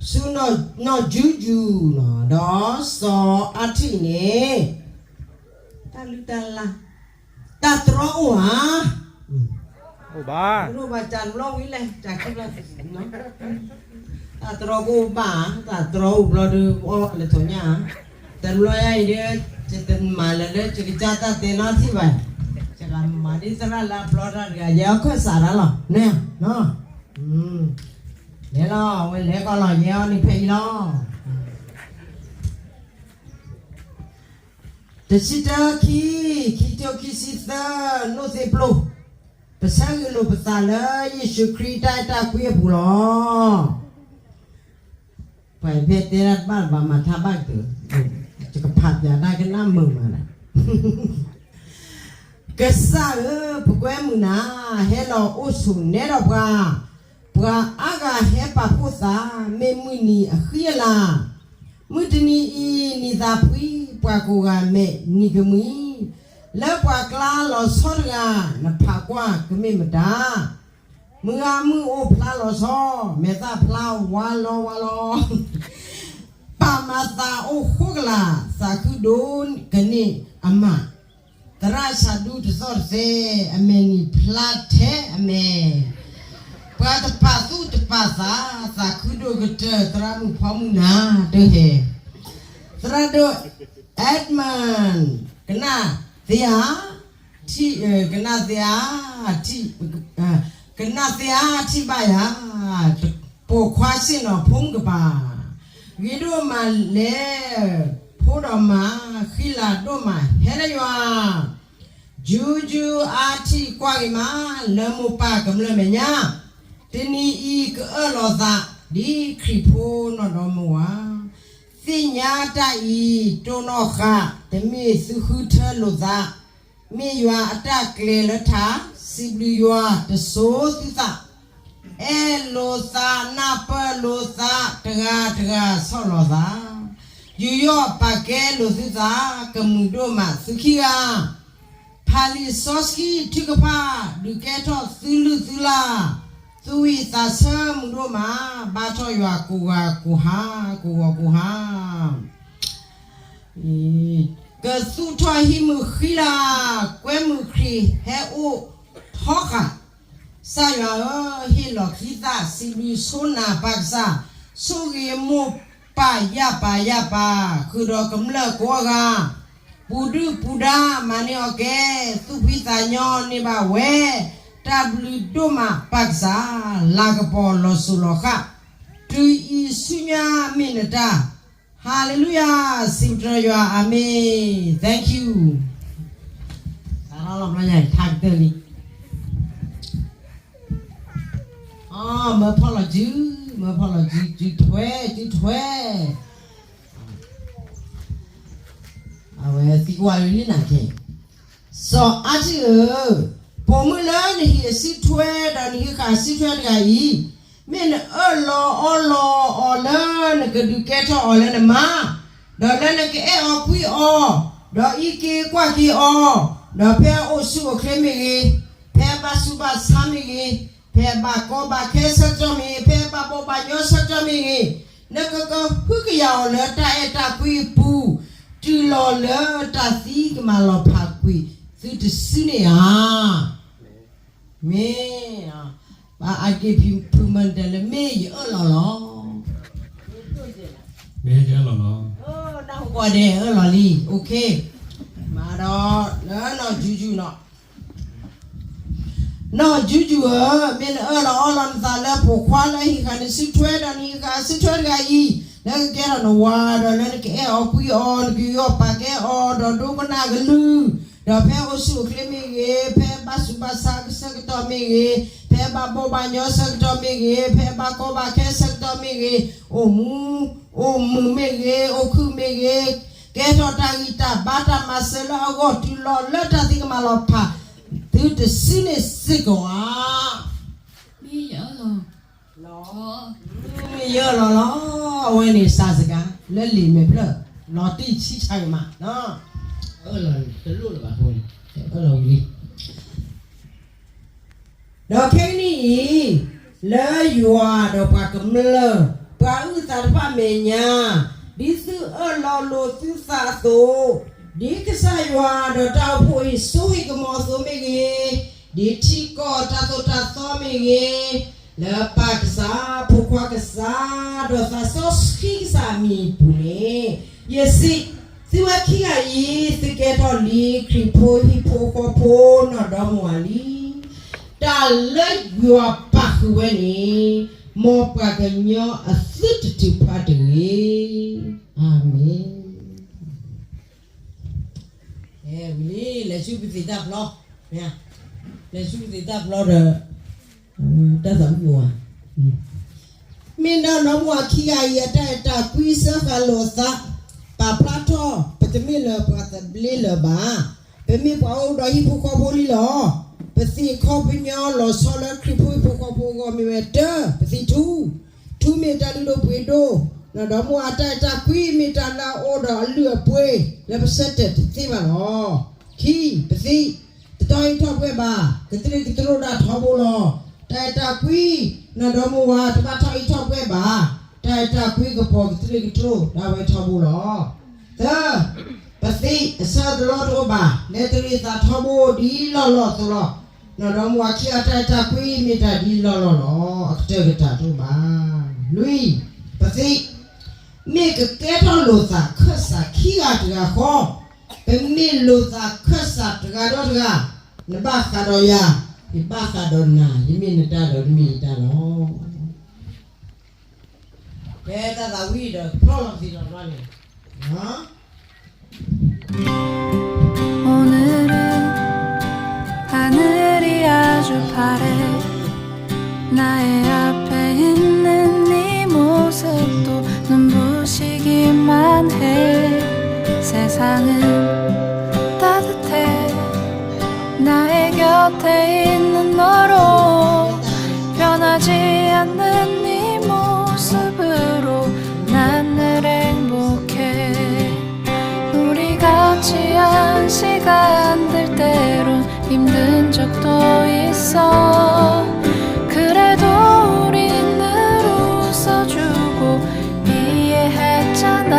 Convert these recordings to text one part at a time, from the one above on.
ဆူနီၢ်ယူယူၣ်လီၤ, ဒီးစီၤအါထံၣ်န့ၣ် တၢ်လုၢ်တၢ်လၢ်, တၢ်တြီအိၣ်ဧါ, အိၣ်ဘၣ်, တၢ်တြီဝံၤလဲၣ်, တၢ်တြီကအိၣ်ဘၣ်, တၢ်တြီအိၣ်ဘျီဒီး အီၣ်လၢထိးညၣ်, တဘျီယါအံၤဒီး ယတမၤလၢၤလၢယကစၢ်တၢ်တဲနီတထံၣ်ဘၣ်, ယကမၤဒ်သရၣ်လၢအဘျီတၢ်တဂၤ ယဲအီၣ်ခၢၣ်စးတၢ်လီၤ, န့ၣ်, လဲၤလီၤ အဝဲလဲၤကီးလီၤ ယဲအီၣ်န့ၢ်ဖဲအံၤလီၤ. တဆံတၢ ခံ, ခံကထိခံဆံသၢ နိၣ်သ့ၣ်ပျိၢ်, ပဆၢဂ့ၤလိာ်ပသးလၢယ့ၣ်ၡူးခရံာ်တၢ်အဲၣ်တၢ်ကွံအပူၤလီၤ. ပှၤဖဲတဲဒၣ်တဘၣ်ဘၣ်မၤထါဘၣ်ကတၢၢ်, ယကဖးပၠးတၢ်ကနၣ်မုာ်မး, ကစၢ်ဧၢ, ပကွဲမုာ်နၤ, ဟဲလီၤအိၣ်ဆိးနဲဒီးပှၤ, ပှၤအါဂၤဟဲပာ်ဖှိၣ်သး, မ့ၢ်မုၢ်နံၤအဃံအလၤ, မုၢ်တနံၤအံၤနံၤသးဖှံ, ပှၤကိးဂၤမဲာ်နံၤကမှံ, လၢပှၤကျါလီၤဆီတဂၤ, နဖးကွၢ်ကမ့ၢ်မတၤ မုၢ်ဂၤမုၢ်အိၣ်ဖျါလီၤဆီ, မဲာ်သၣ်ဖျါဝါလီဝါလီ, ပာ်မၤသးအိၣ်ဃိကလာ်, သးခုဒိၣ်ကန့ၢ်အမး, သရၣ်ဆးဒူတသီၣ်တသဲ, အမဲာ်နံၤဖျါထဲအမဲာ်, ပှၤတပာ်သူၣ်တပာ်သး, သးခုဒိၣ်ကတၢၢ် သရၣ်မုၣ်ဖီမုၢ်နၤတဟဲ, သရၣ်ဒိၣ် Edmund, ကနၣ်သ့ဧါ, ထံၣ်, ကနၣ်သ့ဧါ, ထံၣ်, ကနၣ်သ့ဧါ, ထံၣ်ဘၣ်ယၤ, ပိာ်ခွါဆ့ၣ်နီၤဖိမုၣ်ကပၤ, ဂ့ၤဒိၣ်မးလဲၣ်, ဖိဒီးမါ, ဃံလၤဒိၣ်မးဟဲလၢယွၤ, ယူယူအါထံၣ်ကွၢ်ဂ့ၤမး, လၢမိၢ်ပၢ်ကမျၢၢ်မဲာ်ညါ, တနံၤအံၤကအၢၣ်လီၤသး, ဒ်ခရံာ်ဖိနီၢ်ဒီမါဝၤ သ့ၣ်ညါတၢ်အံၤ တိၢ်နီၣ်ဃာ်, တမ့ၢ်သုဃုထၢလိာ်သး, မ့ၢ်ယွၤအတၢ်ကျဲၤလၢထး, စံးဘျုးယွၤတစိၤသုသး, အဲၣ်လိာ်သးနၢ်ပၢၢ်လိာ်သး, တဂၤတဂၤဆီၣ်လီၤသး, ယူးယီၣ်ပာ်ကဲလိာ်သုသး, ကမုာ်ဒိၣ်မးသုခံဂၤ ဖးလံာ်စီဆှံထုကဖၣ်, ဒုးကဲထီၣ်သုလုၢ်သုလၢ်, သူၣ်ဝံၣ်သးဆၢမုာ်ဒိၣ်မး, ဘါထီၣ်ယွၤကိးဂၤကိးဟါ, ကိးဂၤကိးဟါ, ကသူၣ်ထီၣ်ဟံးမုာ်ဃံလၤ, ကွဲမုာ်ခရံာ်ဟဲအိၣ်ထီဃာ်, ကစၢ်ယွၤဧၢ, ဟ့ၣ်လီၤခံသၣ်စံးဘျုးဆိနၤပၢ်ကစၢ်, ဆိၣ်ဂ့ၤမိၢ်ပၢ်ယၢ်ပၢ်ယၢ်ပၢ်, ဃုာ်ဒီးကမျၢၢ်ကိးဂၤ, ပူၤဒုၣ်ပူၤဒါမၤန့ၢ်အီၤကဲ, သူၣ်ဖှံသးညီန့ၢ်ဘၣ်ဝဲ, တၢ်ဘျုးဒိၣ်မးပၢ်ကစၢ်, လၤကပီၤလီၤစိၤလီၤဃာ်, တုၤအံၤဆူညါမ့ၢ်နတၢ်, ဟါလ့လူယၤ, စံးပတြၢၤယွၤ, အၤမ့ၣ်, Thank you, ထါကတၢၢ်လံ မၢဖီၣ်လီၤစု, မၢဖီၣ်လီၤစု, စုထွဲ, စုထွဲ, အဝဲသံကွၢ်လံနၤက့ၤ, စီၤအါထံၣ်ဧၢ, ပိာ်မုၣ်လၢနဟံးအစုထွဲဒီးနဟံးဃာ်အစုထွဲတဂၤအံၤ, မ့ၢ်နအၢၣ်လီၤအီလီၤအီၤလၢနကဒုးကဲထီၣ်အီၤလၢနမါ, ဒီးလၢနကအဲၣ်အီၤကွံအီၤ, ဒီးအံးက့ၤကွၢ်က့ၤအီၤ, ဒီးဖဲအအိၣ်ဆူၣ်အိၣ်ချ့မ့ၢ်ဂ့ၤ, ဖဲဘၣ်ဆူးဘၣ်ဆါမ့ၢ်ဂ့ၤ, ဖဲဘၣ်ကီဘၣ်ခဲဆၢကတီၢ်မ့ၢ်ဂ့ၤ, ဖဲဘၣ်ဘီၣ်ဘၣ်ညီဆၢကတီၢ်မ့ၢ်ဂ့ၤ, နကကဟုကယာ်အီၤလၢတၢ်အဲၣ်တၢ်ကွံအပူၤ, တုၤလီၤလၢတၢ်သံကမၤလီၤဖးကွံာ်သုတစုန့ၣ်ဧါ. မ့ၢ်, ဘၣ်အါက့ၤဖုမၢတဲလၢ မ့ၢ်ယအၢၣ်လီၤလီၤ. မ့ၢ်ယအၢၣ်လီၤလီၤ. နၢ်ဟူကိးဂၤဒဲး အၢၣ်လီၤလံ, OK, မၤဒီးလၢနီၢ်ယူယူၣ်နီၤ. နီၢ်ယူယူၣ်ဧၢ, မ့ၢ်နအၢၣ်လီၤအီလီၤနသးလၢပိာ်ခွါလၢဟံးဃာ်နစုထွဲဒီးနဟံးဃာ်အစုထွဲတဂၤအံၤ, လၢကကဲထီၣ်နဝၤဒီးလၢနကအဲၣ်အီၤကွံအီၤ, နကယူးယီၣ်ပာ်ကဲအီၤ, ဒီးဒိကနၣ်ကလုၢ်, ဒီးဖဲအိၣ်ဆူၣ်အိၣ်ချ့မ့ၢ်ဂ့ၤ, ဖဲဘၣ်ဆူးဘၣ်ဆါဆၢကတီၢ်မ့ၢ်ဂ့ၤ, ဖဲဘၣ်ဘီၣ်ဘၣ်ညီဆၢကတီၢ်မ့ၢ်ဂ့ၤ, ဖဲဘၣ်ကီဘၣ်ခဲဆၢကတီၢ်မ့ၢ်ဂ့ၤ, အိၣ်မူ, အိၣ်မုာ်မ့ၢ်ဂ့ၤ, အိၣ်ခုၣ်မ့ၢ်ဂ့ၤ, ကဲထီၣ်တၢ်ဂံၢ်တၢ်ဘါတၢ်မၤစၢၤလၢအဂီၢ် တုၤလီၤလၢတၢ်သံကမၤလီၤဖး သုတစုန့ၣ်စ့ၢ်ကီးဧါ. မ့ၢ်ယအၢၣ်လီၤ, မ့ၢ်ယအၢၣ်လီၤလီၤ. အဝဲန့ၣ်စှၤစှၤ လၢလံာ်မဲာ်ဖျၢၣ် လီၤတံၢ်ဆံဆါဂ့ၤမး, အၢၣ်လီၤတလိၣ်လၢၤဘၣ်အဃိန့ၣ်, အၢၣ်လီၤဝံၤလံ. ဒီးခဲကနံၣ်အံၤ, လၢယွၤဒီးပှၤကမျၢၢ်, ပှၤအုၣ်သးတဖၣ်မဲာ်ညါ, ဒ်သုအၢၣ်လီၤလိာ်သုသးအသိး, ဒ်ကစၢ်ယွၤဒီးတၢ်အိၣ်ဖှိၣ်ဟ့ၣ်စိဟ့ၣ်ကမီၤအသိးမ့ၢ်ဂ့ၤ, ဒ်ထံကီၢ်တၢ်သိၣ်တၢ်သီမ့ၢ်ဂ့ၤ, လၢပၢ်ကစၢ်, ဖိခွါကစၢ်, ဒီးသးစီဆှံကစၢ်အမံၤအပူၤန့ၣ်, ယစံး, သုဝဲခံဂၤအံၤ သုကဲထီၣ်လံခရံာ်ဖိဟံၣ်ဖိဃီဖိနီၢ်ဒီမါဝၤလံ. တၢ်လၢယွၤပာ်ဃုာ်ဝဲန့ၣ်, မ်ပှၤကညီအသုတတုၤဖးတဂ့ၤ. အၤမ့ၣ်. ဝံၤလံ, လဲၤဆူပသံးတၢ်ဖျီ, လဲၤဆူပသံးတၢ်ဖျီဒီး တၢ်သးဝံၣ်ပဝၤ, မ့ၢ်နီၢ်ဒီမါဝၤခံဂၤအံၤ အတၢ်အဲၣ်တၢ်ကွံစၢဃာ်လိာ်အသး, ပာ်ဖျါထီၣ် ပတမ့ၢ်လၢပှၤသဘျ့လၢၤဘၣ်. ပမ့ၢ်ပှၤအိၣ်ဒီးဟံၣ်ဖိဃီဖိလံလီၤ. ပသံးအခီပညီလီၤဆီလၢခရံာ်ဖိဟံၣ်ဖိဃီဖိအဂီၢ်မ့ၢ်ဝဲတၢ, ပသံးထူ, ထူမ့ၢ်တၢ်လုၢ်ဒိၣ်ပှ့ၤဒိၣ်, နီၢ်ဒီမါဝၤအတၢ်အဲၣ်တၢ်ကွံမ့ၢ်တၢ်လၢအအိၣ်ဒီးအလုၢ်အပှ့ၤ လၢပဆၢတဲာ်တသ့ဘၣ်လီၤ. ခံ, ပသံး, တထီၣ်ဟံၣ်ထီၣ်ပှဲၤဘၣ်, ကတြ့ၣ်ကတြိၣ်ဒၣ်ထီဘိလီၤ. တၢ်အဲၣ်တၢ်ကွံ, နီၢ်ဒီမါဝၤတဘၣ်ထီၣ်ဟံၣ်ထီၣ်ပှဲၤဘၣ်, တၢ်အဲၣ်တၢ်ကွံကပီၤကတြ့ၣ်ကတြိၣ်ဒၣ်ဝဲထီဘိလီၤ. သၢ, ပသံး, အဆၢတလီတအိၣ်ဘၣ်, လဲၤတရံးသးထီဘိဒ်လီၢ်လီၢ်အသိးလီၤ. နီၢ်ဒီမါဝၤခံဂၤအတၢ်အဲၣ်တၢ်ကွံမ့ၢ်တၢ်ဒ်လီၢ်လီၢ်လီၤ. အကတၢၢ်ကတၢၢ်တအိၣ်ဘၣ်. လွံၢ်, ပသံး, မ့ၢ်ကကဲထီၣ်လိာ်သးခၢၣ်စးခံဂၤတဂၤဃီ, ပမ့ၢ်လိာ်သးခၢၣ်စးတဂၤဒီးတဂၤ, နဘၣ်ဃးဒီးယၤ, ယဘၣ်ဃးဒီးနၤ, ယမ့ၢ်နတၢ်ဒီးနမ့ၢ်ယတၢ်လီၤ. ဖဲတၢ်သးဝံၣ်ဒီးဖျီလီၤပသံးလီၤဘျီန့ၣ် 오늘은 하늘이 아주 파래. 나의 앞에 있는 네 모습도 눈부시기만 해. 세상은 따뜻해. 나의 곁에 있는 너로 변하지 않는 네 모습으로 난 늘 행복해. 우리 같이 한 시간들 때론 힘든 적도 있어. 그래도 우린 늘 웃어주고 이해했잖아.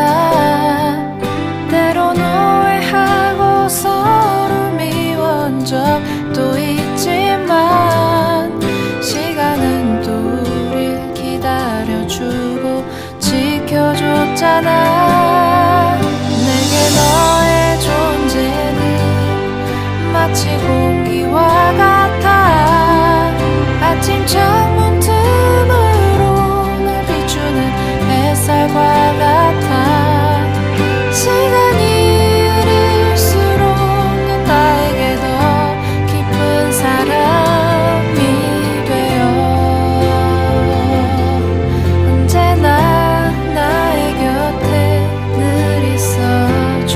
때론 오해하고 서로 미워한 적도 있지만 시간은 또 우릴 기다려주고 지켜줬잖아. 내게 너의 존재는 마치 공기와 같아. 아침 창문 틈으로 날 비추는 햇살과 같아. 시간이 흐를수록 넌 나에게 더 깊은 사람이 되어 언제나 나의 곁에 늘 있어줘.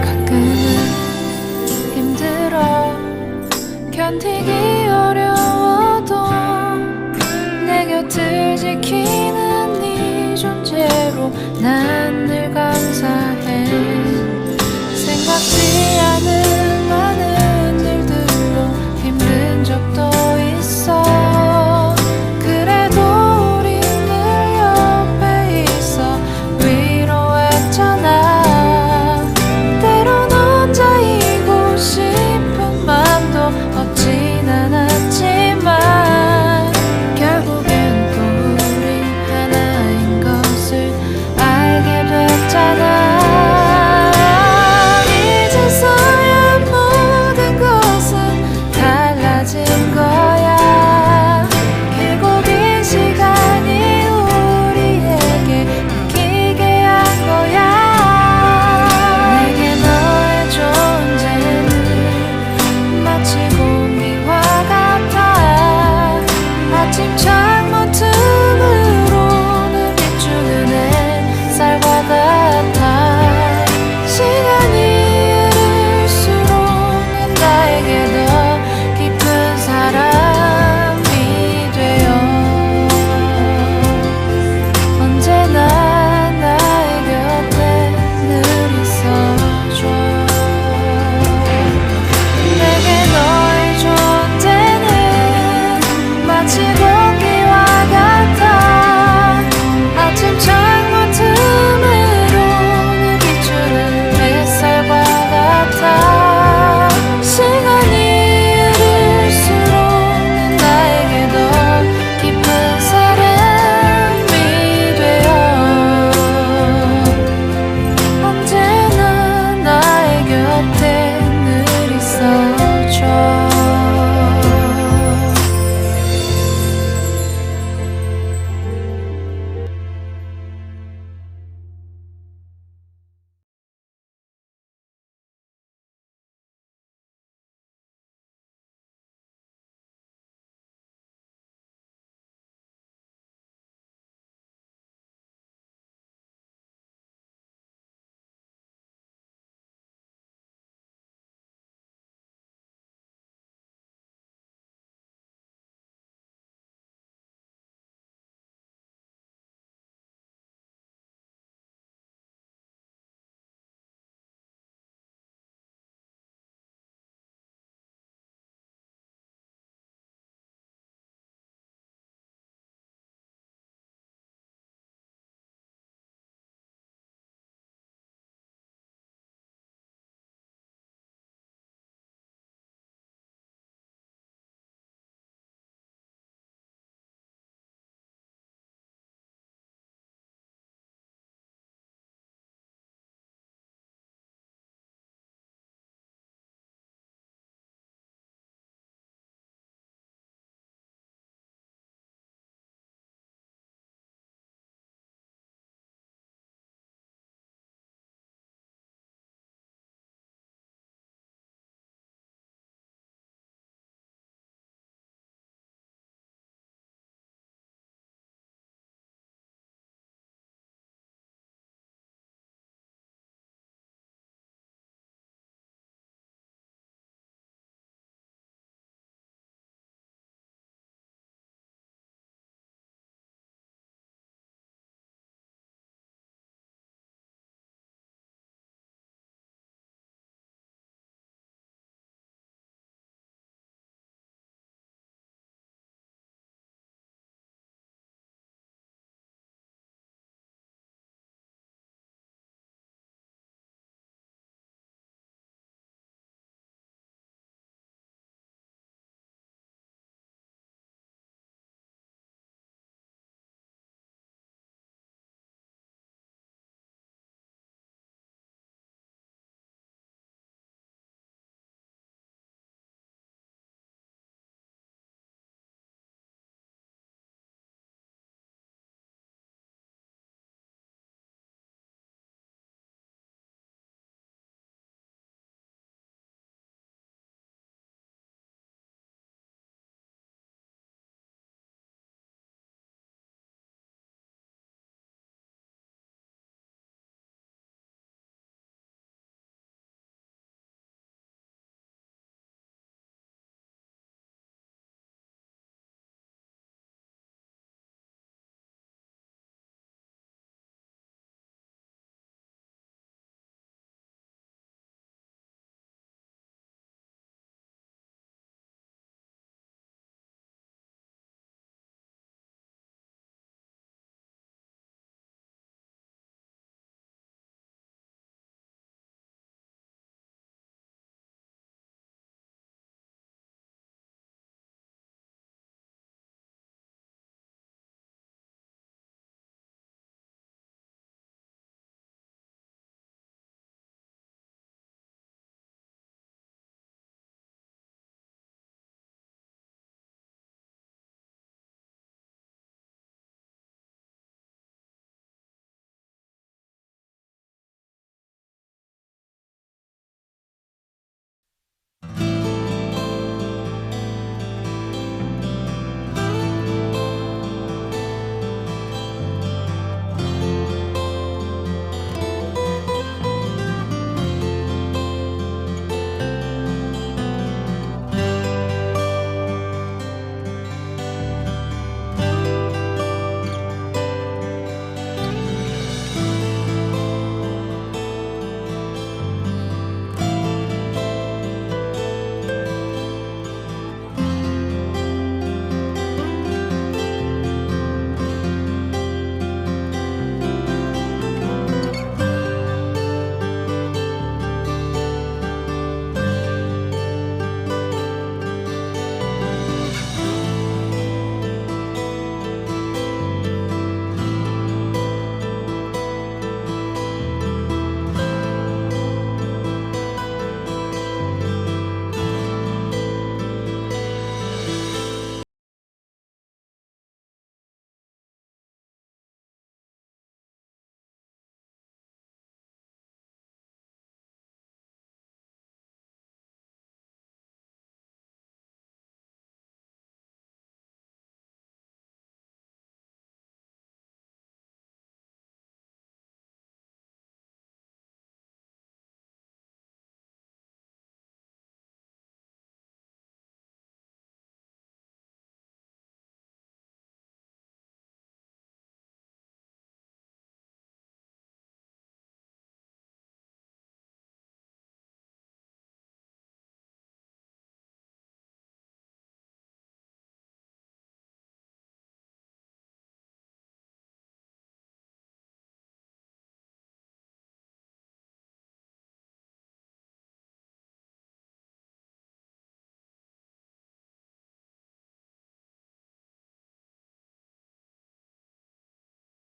가끔은 힘들어 견디기 어려워도 내 곁을 지키는 네 존재로 난